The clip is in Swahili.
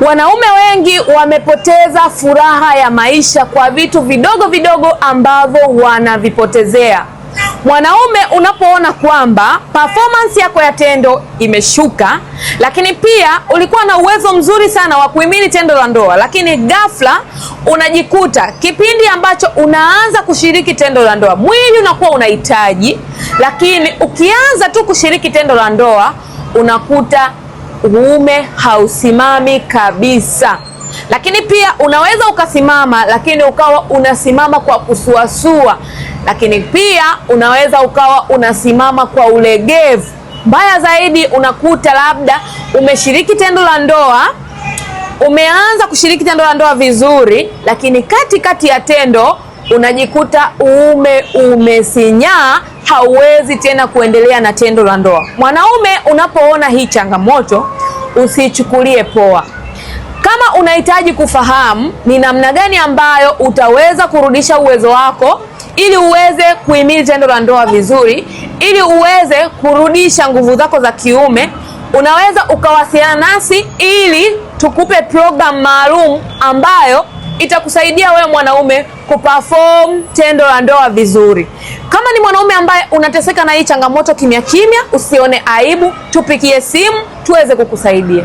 Wanaume wengi wamepoteza furaha ya maisha kwa vitu vidogo vidogo ambavyo wanavipotezea. Mwanaume, unapoona kwamba performance yako ya tendo imeshuka, lakini pia ulikuwa na uwezo mzuri sana wa kuhimili tendo la ndoa, lakini ghafla unajikuta kipindi ambacho unaanza kushiriki tendo la ndoa, mwili unakuwa unahitaji, lakini ukianza tu kushiriki tendo la ndoa unakuta uume hausimami kabisa. Lakini pia unaweza ukasimama, lakini ukawa unasimama kwa kusuasua, lakini pia unaweza ukawa unasimama kwa ulegevu. Mbaya zaidi, unakuta labda umeshiriki tendo la ndoa, umeanza kushiriki tendo la ndoa vizuri, lakini kati kati ya tendo unajikuta uume umesinyaa, hauwezi tena kuendelea na tendo la ndoa. Mwanaume, unapoona hii changamoto usichukulie poa. Kama unahitaji kufahamu ni namna gani ambayo utaweza kurudisha uwezo wako ili uweze kuhimili tendo la ndoa vizuri, ili uweze kurudisha nguvu zako za kiume, unaweza ukawasiliana nasi ili tukupe program maalum ambayo itakusaidia wewe mwanaume kuperform tendo la ndoa vizuri. Kama ni mwanaume ambaye unateseka na hii changamoto kimya kimya, usione aibu, tupigie simu tuweze kukusaidia.